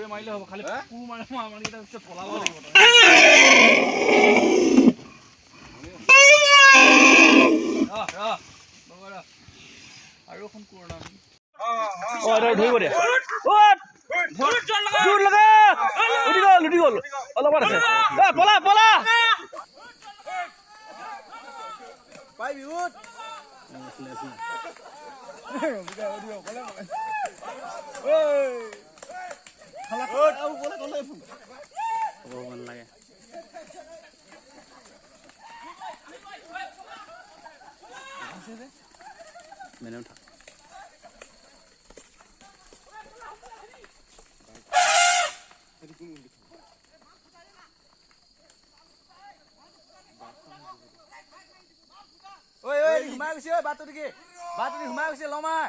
মাৰিলে হ'ব, খালি কোৰ মাৰে মাৰি পলাব লাগিব। আৰু এখন কোৰ নাম ধৰিব দে, উঠি গ'ল, উঠি গ'ল, অলপমান আছে। পলা পলা। মেনে উঠা। ঐ ঐ, সোমাই গৈছে ঐ, বাটটো দেখি, বাটটো সোমাই গৈছে। লমাৰ।